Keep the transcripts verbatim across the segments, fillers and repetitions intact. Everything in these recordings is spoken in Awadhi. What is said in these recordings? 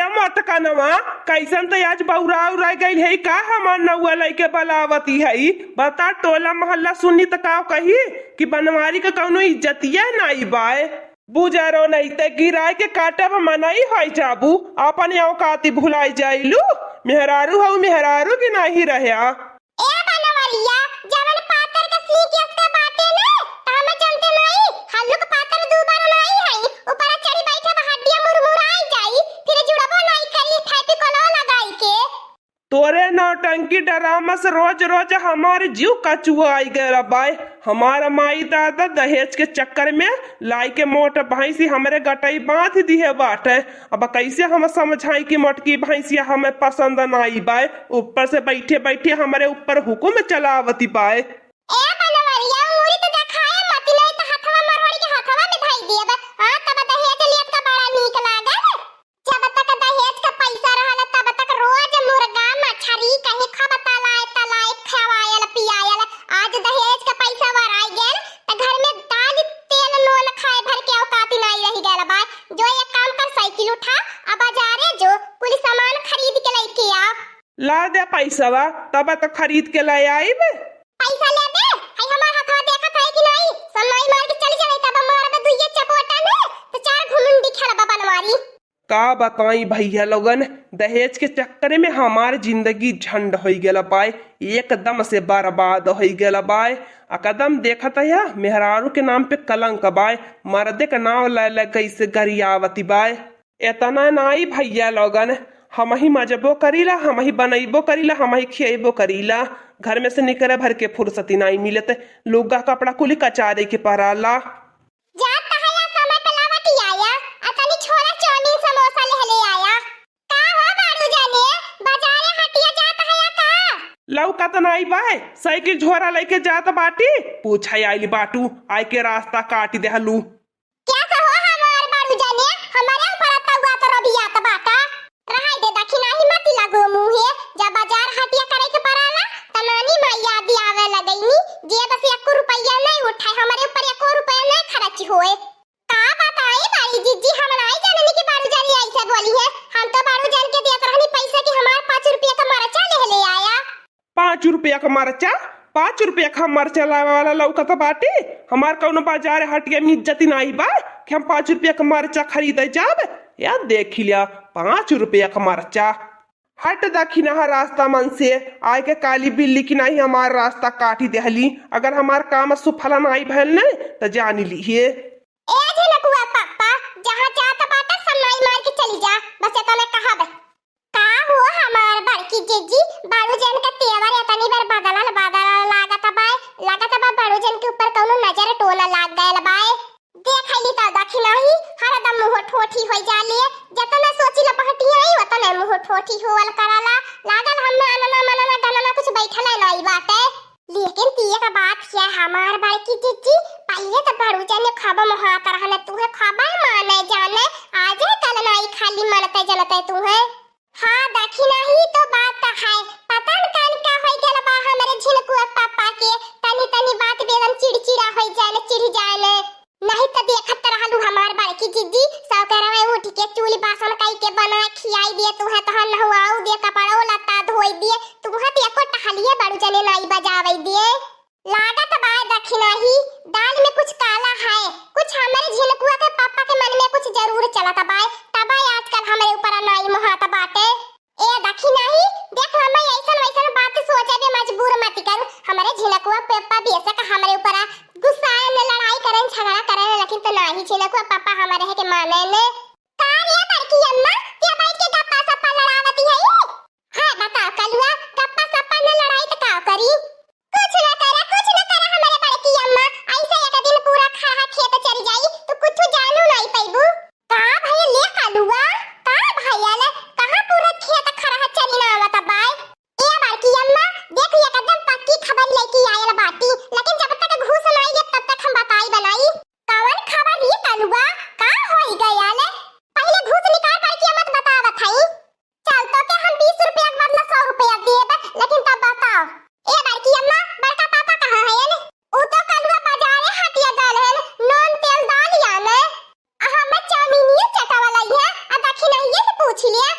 मोटकनवा, कैसन त आज बौरा उरा गइल है का? हमार नौआ लइके बलावती है। बता, टोला मोहल्ला सुनी त का कही कि बनवारी के कौनो इज्जतिया नाई बाय। बुजरो नहीं ते गिराए के काटब मनई होई जाबू, अपने औकाती भुलाई जाइलू। मेहरारू हऊ, मेहरारू भी नहीं रह्या। ए बनवरिया, जवन पातर के सींग के असके बाटे न, त हमें जनते नाई, हल्लुक पातर दू बार नाई हई, ऊपर चढ़ी बैठे बा हड्डिया मुरमुराई जाई, फिर जुड़बो नाई करी फेविकोलवा लगाई के। तोरे नौटंकी ड्रामा से रोज रोज हमार जीव कचुआई गयल बाय। हमार माई दादा दहेज के चक्कर में लाई के मोट भैंसी हमरे गटई बांध दिहे बाटे। अब कैसे हम समझाई कि मोटकी भैंसिया हमें पसंद नाई बाय, ऊपर से बैठे बैठे हमरे ऊपर हुकुम चलावती बाय। ए बनवरिया, मुड़ी तो देखाए मत, नहीं तो हथवा मरवाड़ी के हथवा में धई देब। हाँ, तब दहेज लियत का बड़ा नीक लागल। जब तक दहेज का पैसा रहल, तब तक रोज मुर्गा, मछरी कहीं खूब तलाए, तलाए, खवायल, पियायल। आज दहेज का पैसा वराई गेल, त घर में दाल, तेल, नून खाए भर के औकात नाई रह गयल बा। जो एक काम कर, साइकिल उठा, आ बाजारे जो, कुल सामान खरीद के लेके आ। ला दे पैसवा, तब तो खरीद के ले आइब। पैसा ले दे, हई हमार हथवा देखत है कि नहीं? सन्नाई मार के चली जाए, तब मारब दुइये चपोटा में, तो चार घुमुंडी खेलबा बनवारी। का बताई भैया लोगन, दहेज के चक्कर में हमार जिंदगी झंड होइ गेल बाय, एकदम से बर्बाद होइ गेल बाय। एकदम देखत है, मेहरारू के नाम पे कलंक बाय, मर्दे के नाम ले ले कैसे गरियावती बाय। एतना नाई भैया लोगन, हमही मजबो करीला, हमही बनैबो करीला, हमही खियैबो करीला। घर में से निकरे भर के फुर्सती नाई मिलत, लुग्गा कपड़ा कुली कचारे के पराला। जात हया समय पे लावत ही आया, आ तनी छोला चाउमीन समोसा लेहले आया। का हो बाड़ू जाने, बाजारे हटिया जात हया का? लौकत नाई बाय, साइकिल झोरा लइके जात बाटी, पूछे आइल बाटू, आइके रास्ता काटी देहलू। क्या से हो हमार बाड़ू जाने, हमारे ऊपर तउआ तो रबियात बाटा। रहाई दे दखिनाही मत लगो मुँहे, जब बाजार हटिया करे के पराला, त नानी माई याद आवे लगैनी, जेब से एको रुपया नहीं उठाए, हमारे ऊपर एको रुपया नहीं खर्च होए। का बताई बड़ी जिज्जी, हम नाई जाननी कि बाड़ू जानी ऐसे बोली है। हम तो बाड़ू जान के दियत रहनी पैसा कि हमार पाँच रुपया का मरचा लेहले आया। पाँच रुपया का मरचा? पाँच रुपया का मरचा लावे वाला लौकत बाटे? हमार कौनो बाजार हटिया में इज्जत नाई बा कि हम पाँच रुपया का मरचा खरीदे जाब? या देखी लिया, पाँच रुपया का मरचा। हट दखिनहा रास्ता मन से, आइके काली बिल्ली कि नाहीं हमार रास्ता काटी देहली। अगर हमार काम सुफला नाई भइल न, त जानी लिहे। ए झिनकुआ पप्पा, जहाँ जात बाटा सन्नाई मार के चली जा, बस एतना कहब। का हो हमार बड़की जिज्जी, बाड़ू जन का तेवर एतनी बार बदलल बदलल लागत बाय, लागत बा बाड़ू जन के ऊपर कौनो नजर टोना लाग गयल बाय। देखली त दखिनही, हरदम मुँह ठोठी होइ जाले। जतना सोचिला बहटियाई, ओतने मुँह ठोठी होवल कराला। लागल हम अनना मनना गनना कुछ बैठल नाई बाटे। लेकिन ती एक बात है हमार बड़की जिज्जी, पहिले त बड़ू जने खब मोहात रहने, तुहे खबा माने जाने, आजे कल नाई खाली मनते जनते तुहे। हाँ, दखिनही तो बात है। पता न कान का होइ गल बा हमरे झिनकुआ पापा के। तनी तनी बात बेदम चिड़चिड़ा होइ जाए न, चिढ़ जाए न। नहीं त देखत रहलू हमार बड़की जिज्जी, सौकरवे उठ के चूल्ही बासन कई के बना खियाई दिए, तुहे तहन नहुआऊ दिए, कपड़ो लत्ता धोई दिए, तुहे त एको टहलिए बड़ू जने नाई बजावे दिए। लागत बाय दखिनही, दाल में कुछ काला है, कुछ हमरे झिनकुआ के पापा के मन में कुछ जरूर चलत बाय, तबे आजकल हमरे ऊपर नाई मोहात बाटे। ए दखिनही, देख हमें ऐसन वैसन बात सोचे में मजबूर मत कर, हमरे झिनकुआ पापा बेशक हमरे ऊपर गुस्साए न, लड़ाई करें, झगड़ा करें, लेकिन तो नाही झिनकुआ पापा हमरे के माने ने। का रे बड़की अम्मा, ते बैठ के गप्पा सप्पा लड़ावती है? हाँ बताओ कलुआ, गप्पा सप्पा न लड़ाई त का करी? कुछ न करे, कुछ न करे हमरे बड़की अम्मा, ऐसे एक दिन पूरा खाहा खेत चल जाई, तू कुछ जानू नहीं पैबू। का भैया ले कलुआ, का भैया ले, कहाँ पूरा खेत खरहा चरी ना आवत बाय? ए बड़की अम्मा, देख एकदम पक्की खबर लेके आयल बाटी, लेकिन जब तक घूस नाई लेब तब तक हम बताई बनाई। कवन खबर रे कलुआ, का होई गयल? पहिले घूस निकाल बड़की अम्मा त बतावत हई। चल, तोके हम बीस रुपया के बदला सौ रुपया देब, लेकिन तब बताओ। ए बड़की अम्मा, बड़का पापा कहाँ हयन? उ तो कलुआ बाजारे हटिया गल हन, नून तेल दाल आने। आ हम चाउमीनिया चटावा लई है, आ दखिनहिये से पूछ लिया,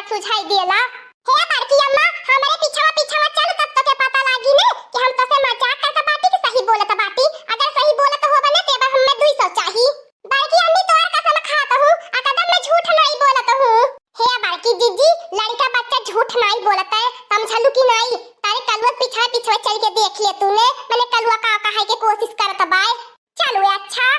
सुझाई देला। हे बड़की अम्मा, हमरे पिछवा पिछवा चल, तब तोके पता लागी ने कि हम तोसे मजाक करत बाटी कि सही बोलत बाटी। अगर सही बोलत होबे ने, तेबे हमें दुई सौ चाही। बड़की अम्मी, तोहर कसम खात हूँ, आ कदम में झूठ नाई बोलत हूँ। हे बड़की जिज्जी, लड़का बच्चा झूठ नाई बोलत है, समझलू कि नाई? तारे कलुआ पिछवा पिछवा चल के देख ले तूने, मने कलुआ का कहे के कोशिश करत बाय। चलू अच्छा।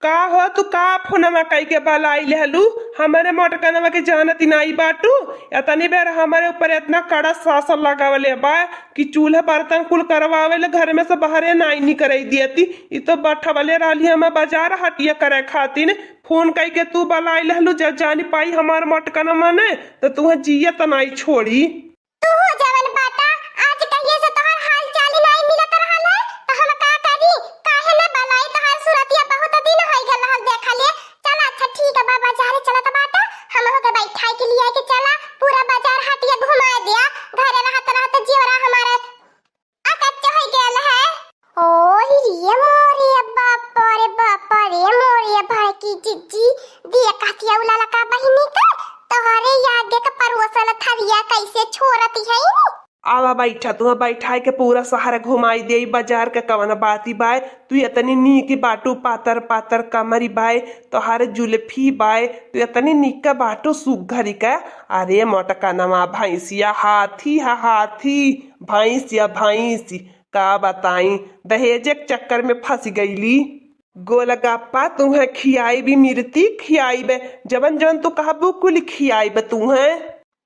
का हो, तू का फोनवा कई के बलाई लेहलू? हमरे मोटकनवा के जानती नाई बाटू। एतनी बेर हमरे ऊपर एतना कड़ा शासन लगावले बा कि चूल्हा बर्तन कुल करवावे ले घर में से बाहरे नाई निकरई दियती। ई तो बठवले रहली हम बाजार हटिया करे खातिर। फोन कई के तू बलाई लेहलू, जब जानी पाई हमार मोटकनवा ने, तो तुहे जियत नाई छोड़ी। तू हो जवन बाटा, आज कहिए से तोहर हाल चाल नाई मिलत रहल है, तो हम का करी? काहे न बनाई? तोहर सूरतिया बहुत दिन होई गल रहल देखले। चल अच्छा ठीक है बाबा, जा रे चलत बाटा, हम हो के बैठाई के लिए के चला, पूरा बाजार हटिया घुमा दिया, घरे रहत रहत जियरा हमारे अकच्च होई गल है। ओही रे मोरे बाप रे, बाप रे मोरे, बड़की जिज्जी, दिया कहतिया उ ललका बहिनी का, तोहरे आगे का परोसल थरिया कैसे छोड़ती है। आवा बैठा, तुहा बैठाए के पूरा शहर घुमाई देई, बाजार के कवन बाती बाय, तू एतनी नीक बाटू, पातर पातर कमरी बाय, तोहार जुल्फी बाय, तू एतनी नीक बाटू सुघरी का। अरे मोटकनवा भैंसिया हाथी हा हाथी, भैंसिया भैंसी। का बताई, दहेजे के चक्कर में फंस गईली। गोलगप्पा तुहे खियाइबे, मिर्ची खियाइबे, जवन जवन तू कहबू कुल खियाइबे तुहे।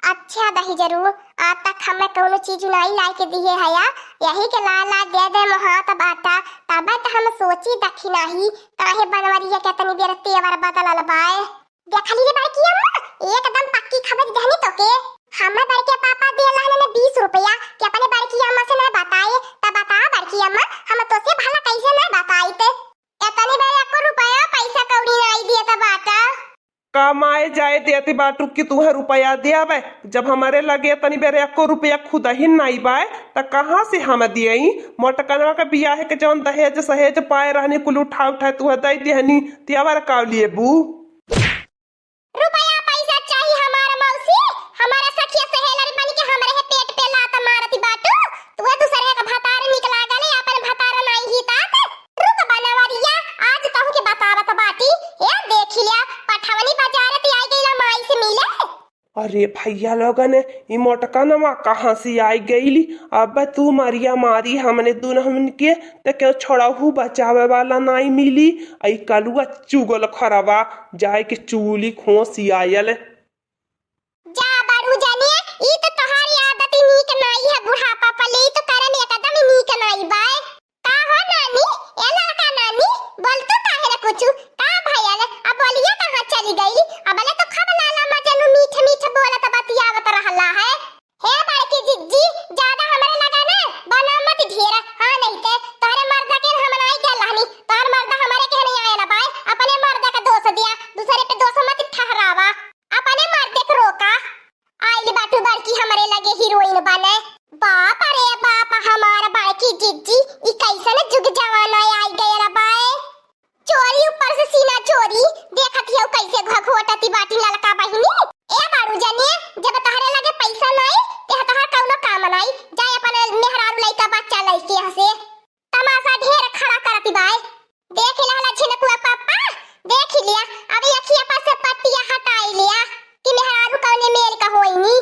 अच्छा दही जरूर, आज तक हमें कौनो चीज नाई लाई के दिए हया, यही के ला ला दे दे मोहात बाटा, तबे त हम सोची दखी नाही, काहे बनवरिया के तनी बेर तेवर बदलल बाय। देखली रे बड़की अम्मा, एकदम पक्की खबर दहनी तोके। हमें बड़के पापा दिए लाने ने बीस रुपया कि अपने बड़की अम्मा से ना बताए, तब बता बड़की अम्मा, हम तोसे भला कैसे ना बताई ते? एतनी बेर एको रुपया पैसा कौड़ी नाई दिए त बाटा। कमाए जाए देती बाटू कि तुहे रुपया दियावे, जब हमारे लगे एतनी बेर एको रुपया खुद ही नाई बाय, त कहाँ से हम दियई? मोटकनवा के बियाहे के जौन दहेज सहेज पाए रहनी, कुल उठा उठा तुहे दे दिहनी, तेवर का लेबू? रुपया पैसा चाही हमार मौसी, हमारा सखिया सहेलर बन के हमरे है पेट पे लात मारती बाटू। तू दूसरे का भतार निक लागल है, अपन भतार नाई ही तात। रुक बनवरिया, आज कहूँ के बतावत बाटी। ए देख लिया, पठवनी बाजार ते आई गईला माई से मिले। अरे भैया लोगन, ई मोटकनवा कहाँ से आई गईली? अब तू मारिया मारी हमने दुनहन के, त केहू छोड़हू बचावे वाला नाई मिली। आई कलुआ चुगल खरवा, जाए के चूली खोसी आयल। जा बड़ू जनिया, ई तो तोहारी आदत ही नीक नाई है, बुढ़ापा पले ई तो करन एकदम ही नीक नाई बाय। का हो नानी, ए लड़का नानी, बोल तू काहे रे कुछु? का भयल? अब बोलिया कहाँ चली गई? अबले तो खूब लाला मजनू मीठ मीठ बोलत बतियावत रहला है। हे बड़की जिज्जी, ज्यादा हमरे लगा ना, बना मत ढेर, हाँ नहीं ते तोहरे मर्दा के हम नाई गल रहनी, तोहर मर्दा हमारे के नहीं आयल बाय, अपने मर्दा का दोष दिया, दूसरे पे दोष मत ठहरावा। अपने मर्दे के रोका। आइल बाटू बड़की हमरे लगे हीरोइन बने। बाप रे बाप, हमार बड़की जिज्जी, ई कैसन जुग जमाना आई गयल बाय। चोरी ऊपर से सीना चोरी, देखत हियो कैसे घघोटती बाटी ललका बहिनी। ए बारू जनिए, जब तहरे लगे पैसा नाई, तेह तोहर कौनो काम नाई। जाए अपन मेहरारू लइका बच्चा लइके हंसे। तमाशा ढेर खड़ा करती बाय। देख लिया झिनकुआ पप्पा, देख लिया, अभी अखिया पर से पट्टिया हटाई लिया कि मेहरारू कौने मेल का होइनी।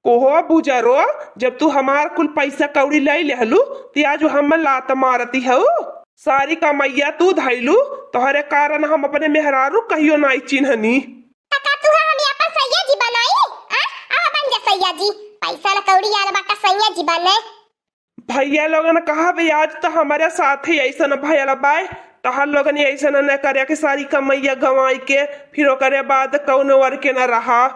कोहो बुजरो, जब तू हमार कुल पैसा कौड़ी ले लेहलू, ती आज हम लात मारती हऊ। सारी कमैया तू धैलू, तोहरे कारण हम अपने मेहरारू कहियो नाई चिन्हनी। तका तू हम अपन सैया जी बनाई, आ? आ बन जा सैया जी, पैसा न कौड़ी आल बाटा सैया जी बने। भैया लोगन कहा बे, आज तो हमारे साथ ही ऐसन भयल बाय, तहर लोगन ऐसन न करे कि सारी कमैया गंवाई के फिर ओकरे बाद कौनो और के न रहा।